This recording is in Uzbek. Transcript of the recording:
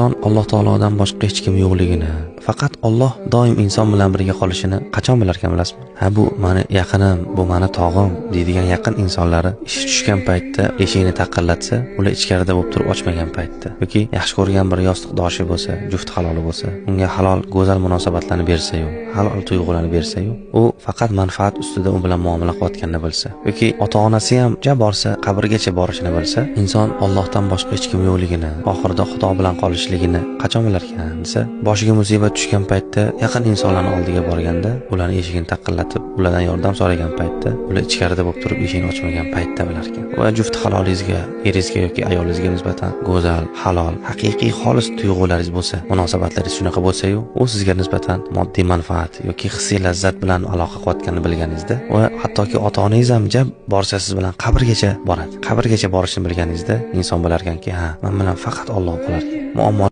Alloh taolodan boshqa hech kim yo'qligini, faqat Alloh doim inson bilan birga qolishini qachon bilarkan, bilasizmi? Ha, bu mani yaqinim, bu mani tog'im deydigan yaqin insonlari ishi tushgan paytda eshigini taqillatsa, ular ichkarida bo'lib turib ochmagan paytda yoki yaxshi ko'rgan bir yostiqdoshi bo'lsa, juft haloli bo'lsa, unga halol go'zal munosabatlarni bersa-yu, halol tuyg'ularni bersa-yu, u faqat manfaat ustida u bilan muomala qilayotganini bilsa yoki ota-onasi ham ja borsa qabrgacha borishini bilsa, inson Allohdan boshqa hech kim yo'qligini, oxirida Xudo bilan qolishligini qachon bilarkan desa, boshiga musibat tushgan paytda yaqin insonlarning oldiga borganda, ularning eshigini taqillatib, ulardan yordam so'ragan paytda, ular ichkarida bo'lib turib eshigini ochmagan paytda bilarkan. Va juft halolingizga, eringizga yoki ayolingizga nisbatan go'zal, halol, haqiqiy xolis tuyg'ularingiz bo'lsa, munosabatlaringiz shunaqa bo'lsa-yu, u sizga nisbatan moddiy manfaat yoki hissiy lazzat bilan aloqa qilayotganini bilganingizda va hattoki ota-onangiz ham ja borsa siz bilan qabrgacha boradi. Qabrgacha borishini bilganingizda inson bilarkanki, ha, men bilan faqat Alloh qolarkan. Muammo